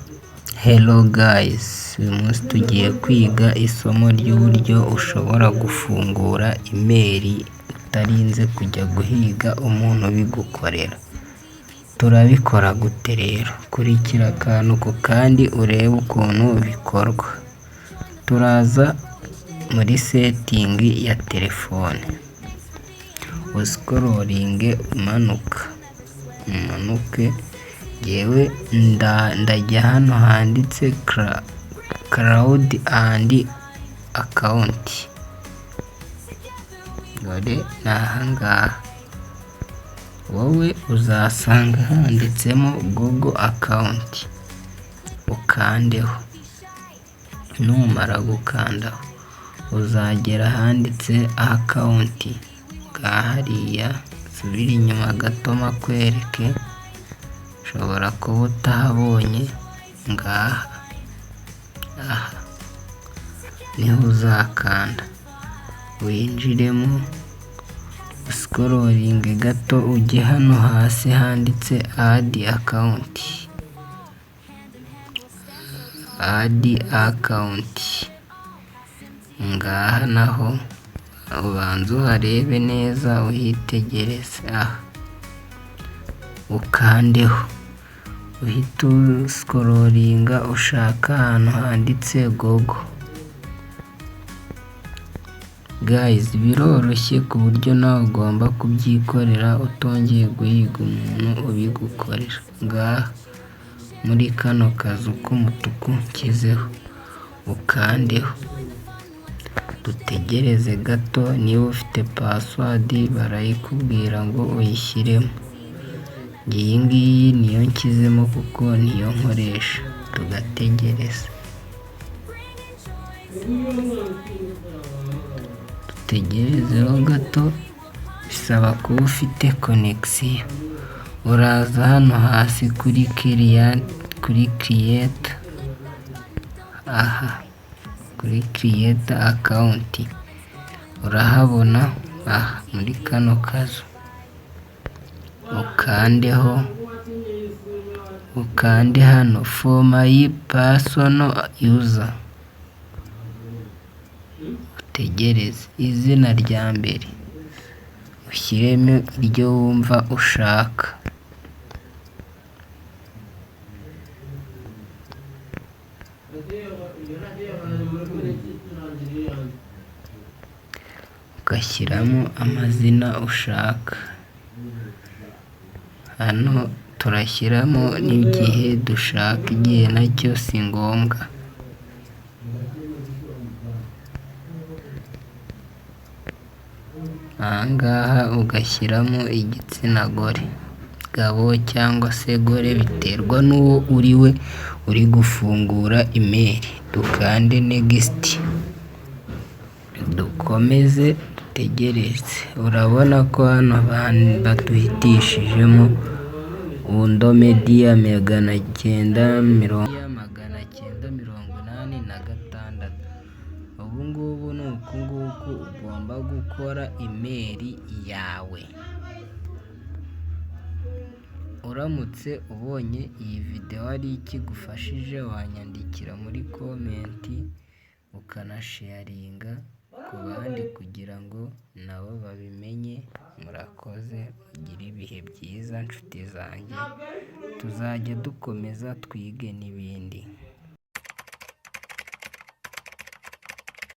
Hello guys, uyu munsi tugiye kwiga isomo ry'uburyo ushobora gufungura email utarinze kujya guhiga umuntu ubigukorera. Turabikora gute rero? Kurikira akantu ku kandi urebe ukuntu bikorwa. Turaza muri setting ya telefone, uscrollinge umanuka, umanuke. Ngewe ndajya hano handitse cloud and account, dore ni ahangaha. Wowe uzasanga handitsemo Google account, ukandeho. Numara gukandaho uzagera ahanditse account, ngahariya. Nsubire inyuma gato makwereke, ushobora kuba utahabonye. Ngaha, aha niho uzakanda winjiremo, uscrollinge gato ujye hano hasi handitse add account, add account. Ngaha naho ubanze uharebe neza, uhitegereze. Aha ukandeho, uhite uscrollinga ushaka ahantu handitse Google. Guys, biroroshye ku buryo nawe ugomba kubyikorera utongeye guhiga umuntu ubigukorera. Ngaha muri kano kazu k'umutuku nshyizeho, ukandeho, dutegereze gato. Niba ufite password barayikubwira ngo uyishyiremo. Iyi ngiyi niyo nshyizemo kuko niyo nkoresha. Tugategereza, dutegerezeho gato. Bisaba kuba ufite connexion. Uraza hano hasi kuri create, aha kuri create account urahabona, aha muri kano kazu ukandeho, ukande hano for my personal use, utegereze. Izina rya mbere ushyiremo iryo wumva ushaka. Ugashyiramo amazina ushaka. Hano turashyiramo n'igihe dushaka, igihe nacyo si ngombwa. Aha ngaha ugashyiramo igitsina gore, gabo cyangwa se gore, biterwa n'uwo uri we uri gufungura email. Dukande next, dukomeze dutegereze. Urabona ko hano baduhitishijemo Undomedia 986. Ubu ngubu ni uku nguku ugomba gukora email yawe. Uramutse ubonye iyi videwo hari icyo igufashije, wanyandikira muri comment, ukanasharinga ku bandi kugira ngo nabo babimenye. Murakoze, mugire ibihe byiza nshuti zanjye, tuzajya dukomeza twige n'ibindi.